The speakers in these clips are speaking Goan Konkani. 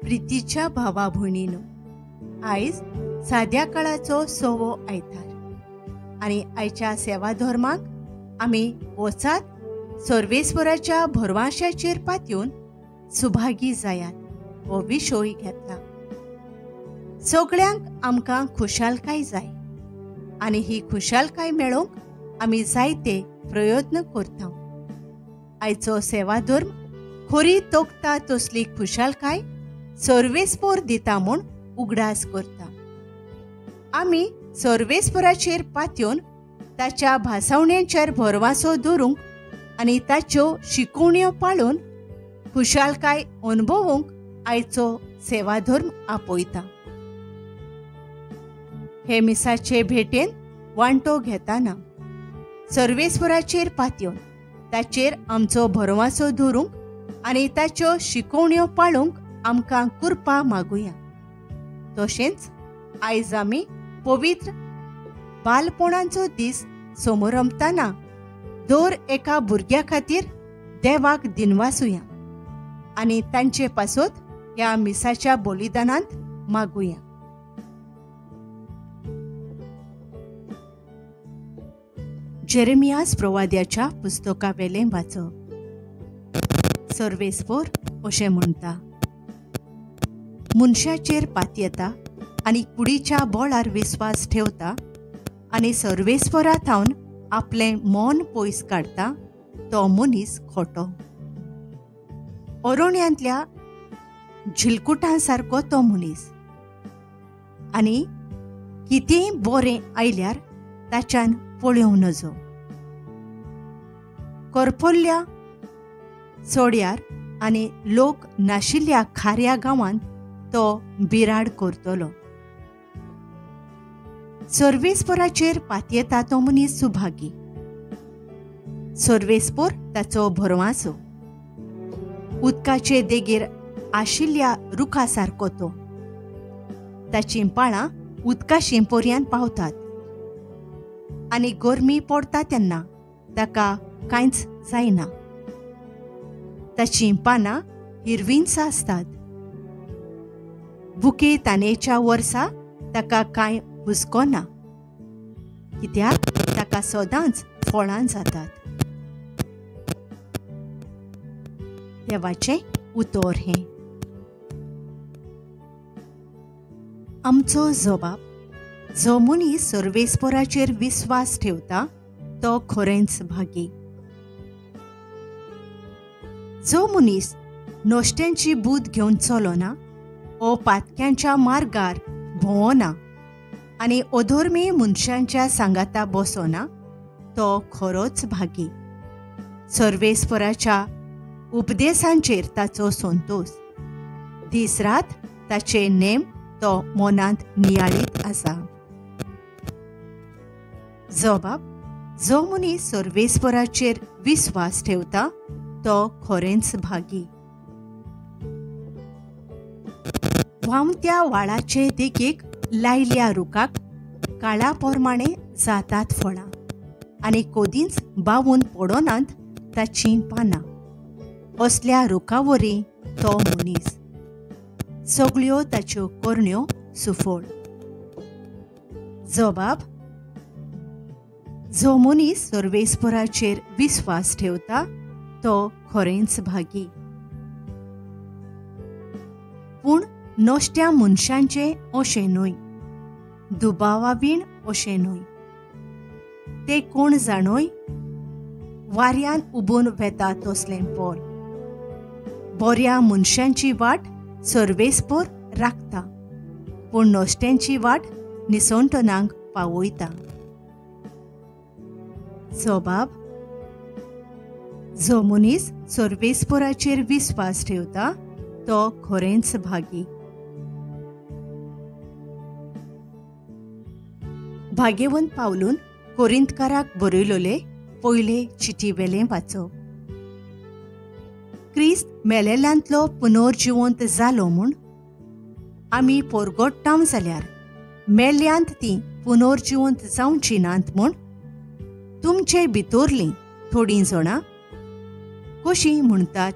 प्रितीच्या भावा भयणीनो, आयज साद्या काळाचो सवो आयतार आनी आयच्या सेवा धर्माक आमी वचात सर्वेस्वराच्या भरवांशाचेर पातयेवन सुभागी जायात हो विशय घेतला. सगळ्यांक आमकां खुशालकाय जाय आनी ही खुशालकाय मेळोवंक आमी जायते प्रयत्न करता. आयचो सेवा धर्म खरी तोखता तसली खुशालकाय सर्वेस्पोर दिता म्हूण उगडास करता. आमी सर्वेस्पोराचेर पातयेवन ताच्या भासावण्यांचेर भरवासो दवरूंक आनी ताच्यो शिकोवण्यो पाळून खुशालकाय अनुभवूंक आयचो सेवाधर्म आपयता. हे मिसाचे भेटेन वांटो घेताना सर्वेस्वराचेर पातयेवन ताचेर आमचो भरवासो दवरूंक आनी ताच्यो शिकोवण्यो पाळूंक आमकां कृपा मागुया. तशेंच आयज आमी पवित्र बालपणाचो दीस समरंभताना दर एका भुरग्या खातीर देवाक दिनवासुया आनी तांचे पासत ह्या मिसाच्या बलिदानांत मागुया. जेरेमियास प्रवाद्याच्या पुस्तकावेलें वाचप. सर्वेस्पोर अशें म्हणटा, मनशाचेर पातयेता आनी कुडीच्या बोळार विस्वास ठेवता आनी सर्वेस्परा थावन आपलें मन पयस काडटा तो मनीस खोटो. अरण्यांतल्या झिलकुटां सारको तो मनीस आनी कितेंय बरें आयल्यार ताच्यान पळोवं नजो. करपल्ल्या सोड्यार आनी लोक नाशिल्ल्या खाऱ्या गांवांत तो बिराड करतलो. सर्वेस्पोराचेर पातयेता तो मनीस सुभागी. सर्वेस्पोर ताचो भरवासो. उदकाचे देगेर आशिल्ल्या रुखा सारको तो. ताचीं पाळां उदका शिंपोरयान पावतात आनी गरमी पडटा तेन्ना ताका कांयच जायना. ताचीं पानां हिरवींच आसतात. बुके तानेच्या वर्सा ताका कांय हुस्को ना, कित्याक ताका सदांच फळां जातात. देवाचें उतर हें. आमचो जबाब, जो मनीस सर्वेस्पोराचेर विस्वास ठेवता तो खरेंच भागी. जो मनीस नश्ट्यांची बूद घेवन चलना ओ पातक्यांच्या मार्गार भोंवना आनी अधर्मी मनशांच्या सांगाता बसना तो खरोच भागी. सर्वेस्पराच्या उपदेशांचेर ताचो संतोष. दीस रात ताचे नेम तो मनांत नियाळीत आसा. जबाब, जो मनीस सर्वेस्पराचेर विस्वास ठेवता तो खरेंच भागी. व्हांवत्या वाळाचे देखीक लायल्या रुखाक काळा प्रमाणे जातात फळां आनी कदींच बावून पडनात ताचीं पानां. असल्या रुखावरी तो मनीस. सगळ्यो ताच्यो करण्यो सुफळ. जबाब, जो मनीस सर्वेस्पराचेर विस्वास ठेवता तो खरेंच भागी. पूण नश्ट्या मनशांचें अशें न्हय, दुबावावीण अशें न्हय. ते कोण जाणोय वाऱ्यान उबून वेता तसलें पोर. बऱ्या मनशांची वाट सर्वेस्पोर राखता, पूण नश्ट्यांची वाट निसणटनांक पावयता. जबाब, जो मनीस सर्वेस्पोराचेर विस्वास ठेवता तो खरेंच भागी. भाग्यवंत पावलून कोरिंतकाराक बरयलोले पयले चिटीवेलें वाचप. क्रिस्त मेलेल्यांतलो पुनर्जिवंत जालो म्हूण आमी पोरगोट्टाम जाल्यार मेल्यांत तीं पुनर्जिवंत जावचीं नात म्हूण तुमचे भितरलीं थोडीं जाणां कशीं म्हणटात.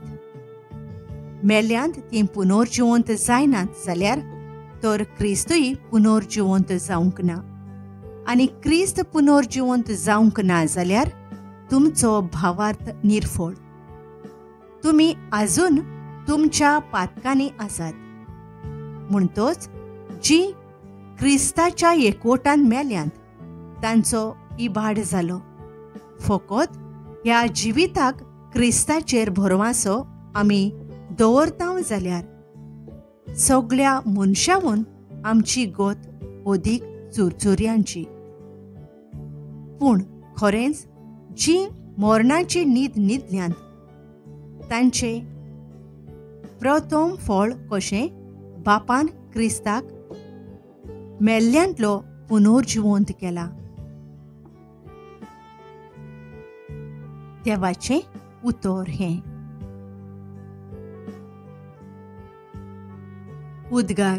मेल्यांत तीं पुनर्जिवंत जायनात जाल्यार तर क्रिस्तूय पुनर्जिवंत जावंक ना, आनी क्रिस्त पुनर्जिवंत जावंक ना जाल्यार तुमचो भावार्थ निर्फळ। तुमी आजून तुमच्या पातकांनी आसात। म्हणटोच जी क्रिस्ताच्या एकवटान मेल्यांत तांचो इबाड जालो। फकत ह्या जिविताक क्रिस्ताचेर भरवासो आमी दवरता जाल्यार सगळ्या मनशावून आमची गत अदीक चुरचुऱ्यांची। पूण खरेंच जी मरणाची न्हीद न्हिदल्यांत तांचे प्रथम फळ कशें बापान क्रिस्ताक मेल्ल्यांतलो पुनर्जिवंत केला। देवाचें उतर हें। उद्गार।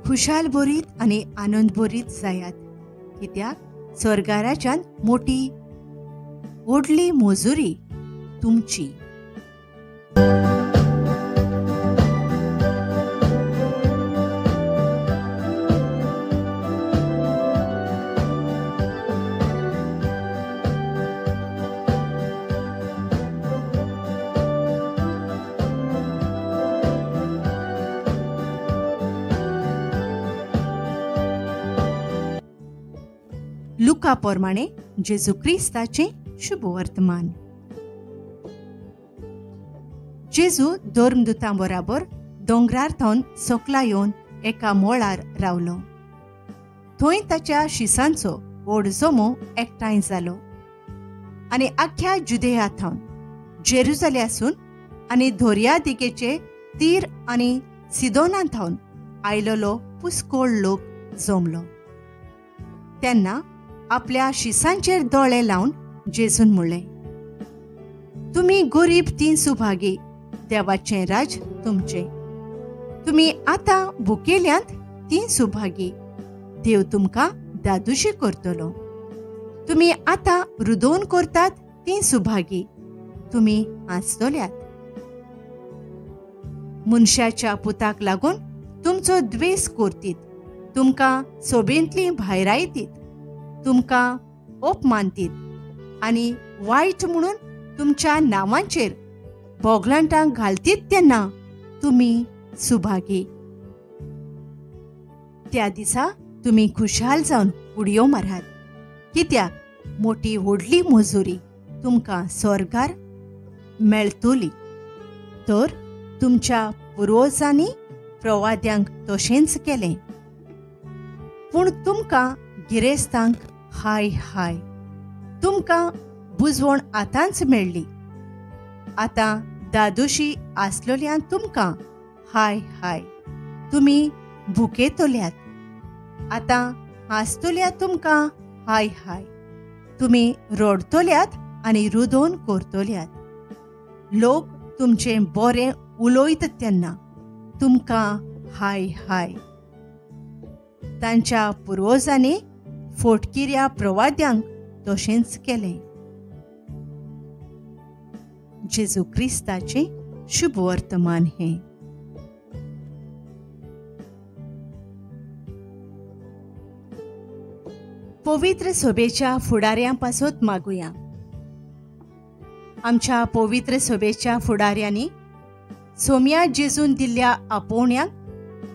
खुशाल भरीत आनी आनंद भरीत जायात, कित्याक स्वर्गाराच्यान मोटी व्हडली मजुरी तुमची। लुका प्रमाणे जेजू क्रिस्ताचें शुभ वर्तमान। जेजू धर्मदूतां बराबर दोंगरार थावन सकला येवन एका मोळार रावलो। थंय ताच्या शिसांचो व्हड जमो एकठांय जालो आनी आख्ख्या जुदेया थावन, जेरुजाल्यासून आनी दर्या दिकेचे तीर आनी सिदोना थावन आयलेलो पुस्कोळ लोक जमलो। तेन्ना आपल्या शिसांचेर दोळे लावन जेजून म्हणलें, तुमी गरीब तीं सुभागी, देवाचें राज तुमचें। तुमी आतां भुकेल्यांत तीं सुभागी, देव तुमकां दादुशी करतलो। तुमी आतां रुदोवन करतात तीं सुभागी, तुमी हांसतल्यात। मनशाच्या पुताक लागून तुमचो द्वेस करतीत, तुमकां सोबेंतलीं भायरायतीत, तुमकां अपमानतीत आनी वायट म्हणून तुमच्या नांवांचेर बोगलांटां घालतीत तेन्ना तुमी सुभागी। त्या दिसा तुमी खुशाल जावन उडयो मारात, कित्याक मोटी व्हडली मजुरी तुमकां स्वर्गार मेळटली। तर तुमच्या पुर्वजांनी प्रवाद्यांक तशेंच केलें। पूण तुमकां गिरेस्तांक हाय हाय, तुमकां बुजवण आतांच मेळ्ळी। आतां दादोशी आसलोल्यान तुमकां हाय हाय, तुमी भुकेतल्यात। आतां हांसतल्या तुमकां हाय हाय, तुमी रडतल्यात आनी रुदोन करतल्यात। लोक तुमचें बरें उलयत तेन्ना तुमकां हाय हाय। तांच्या पुर्वजांनी फोटकिऱ्या प्रवाद्यांक तशेंच केलें। जेजू क्रिस्ताचें शुभ वर्तमान हें। पवित्र सभेच्या फुडाऱ्यां पासत मागुया। आमच्या पवित्र सभेच्या फुडाऱ्यांनी सोम्या जेजून दिल्ल्या आपोवण्याक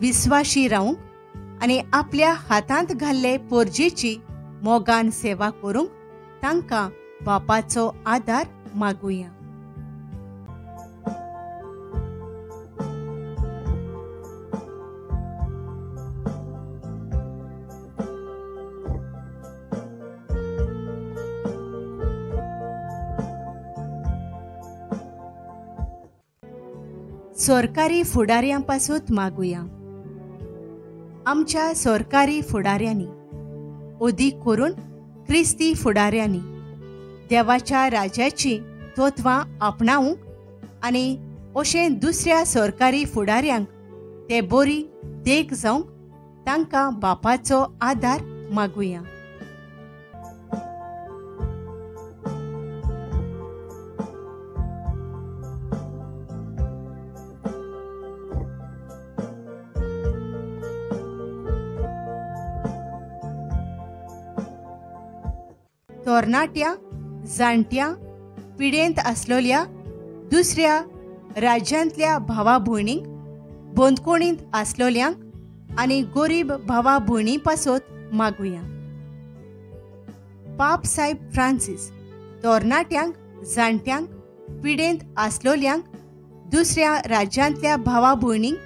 विस्वाशी रावंक आनी आपल्या हातांत घाल्ले पोरजेची मोगान सेवा करूंक तांकां बापाचो आदार मागुया। सरकारी फुडाऱ्यां पासून मागुया। आमच्या सरकारी फुडाऱ्यांनी अदीक करून क्रिस्ती फुडाऱ्यांनी देवाच्या राज्याची तत्वां आपणावंक आनी अशें दुसऱ्या सरकारी फुडाऱ्यांक ते बरी देख जावंक तांकां बापाचो आदार मागुया. तरणाट्या जाणट्या पिडेंत आसलेल्या दुसऱ्या राज्यांतल्या भावा भयणींक, बंदखणींत आसलेल्यांक आनी गरीब भावा भयणी पासत मागुया. पाप साहेब फ्रांसीस तरणाट्यांक, जाणट्यांक, पिडेंत आसलेल्यांक, दुसऱ्या राज्यांतल्या भावा भयणींक,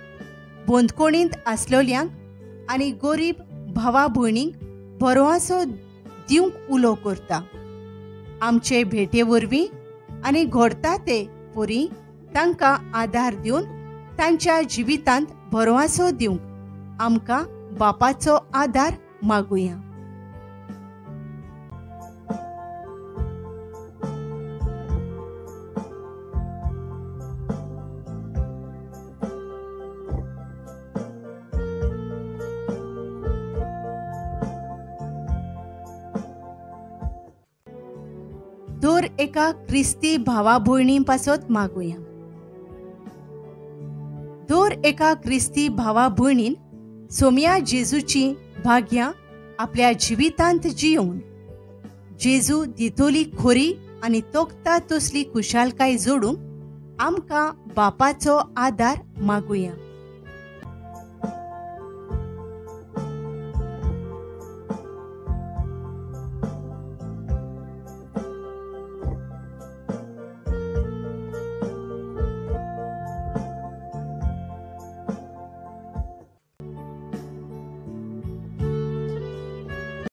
बंदखणींत आसलेल्यांक आनी गरीब भावा भयणींक भरवंसो दिवंक उलो करता. आमचे भेटे वरवीं आनी घडता ते परी तांकां आदार दिवन तांच्या जिवितांत भरवंसो दिवंक आमकां बापाचो आदार मागुया. दर एका क्रिस्ती भावा भयणी पासत मागुया. दर एका क्रिस्ती भावा भयणीन सोम्या जेजूची भाग्यां आपल्या जिवितांत जियोवन जेजू दितोली खोरी आनी तोखता तसली खुशालकाय जोडूंक आमकां बापाचो आदार मागुया.